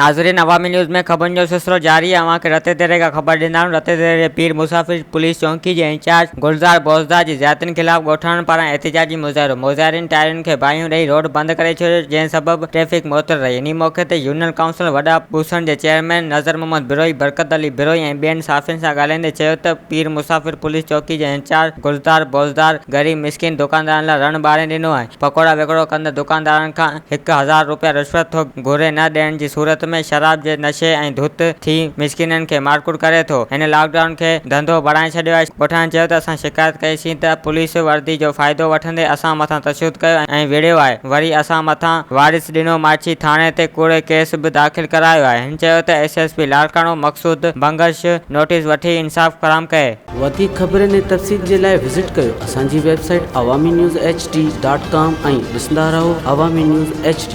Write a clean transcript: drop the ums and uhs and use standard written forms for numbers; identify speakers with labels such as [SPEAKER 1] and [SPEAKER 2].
[SPEAKER 1] ناظرين عوامي نيوز ۾ خبرن جو سلسلو جاري آهي اوهان کي رتي ديري کان خبر ڏيندا آهيون رتي ديري جي پير مسافر پوليس چونڪي جي انچارج گلزار بوزدار جي زيادتين خلاف ڳوٺاڻن پاران احتجاجي مظاهرو مظاهرين ٽائرن کي باهيون ڏئي روڊ بند ڪري ڇڏيو جنهن سبب ٽريفڪ معطل رهي انهي موقعي تي يونين ڪائونسل وڏا ٻوسڻ جي چيئرمين نظر محمد بروهي برڪت علي بروهي ۽ ٻين صحافين سان ڳالهائيندي چيو ته پير مسافر پوليس چوڪي جي انچارج گلزار بوزدار غريب مسڪين دڪاندارن لاء رڻ ٻاري ڏنو آهي پڪوڙا وڪرو ڪندڙ دڪاندارن کان 1000 روپيا رشوت ٿو گهري نه ڏيڻ جي صورت ۾ شراب جي نشي ۽ ڌت ٿي مسڪينن کي مارڪٽ ڪري ٿو. هن لاڪ ڊائون کي ڌنڌو بڻائي ڇڏيو آهي. ڳوٺاڻن چيو ته اسان شڪايت ڪئي سين ته پوليس وردي جو فائدو وٺندي اسان مٿان تشدد ڪيو ۽ وڙهيو آهي وري اسان مٿان وارث ڏنو ماڇي ٿاڻي تي ڪوڙي ڪيس به داخل ڪرايو آهي. هن چيو ته S S P Larkana Maqsood Bangash notice وٺي انصاف فراهم ڪئي.
[SPEAKER 2] وڌيڪ خبرن ۽ تفصيل جي لاء وزٽ ڪيو اسان جي website Awami news H D dot com ۽ ڏسندا رهو عوامي نيوز ايڇ ڊي.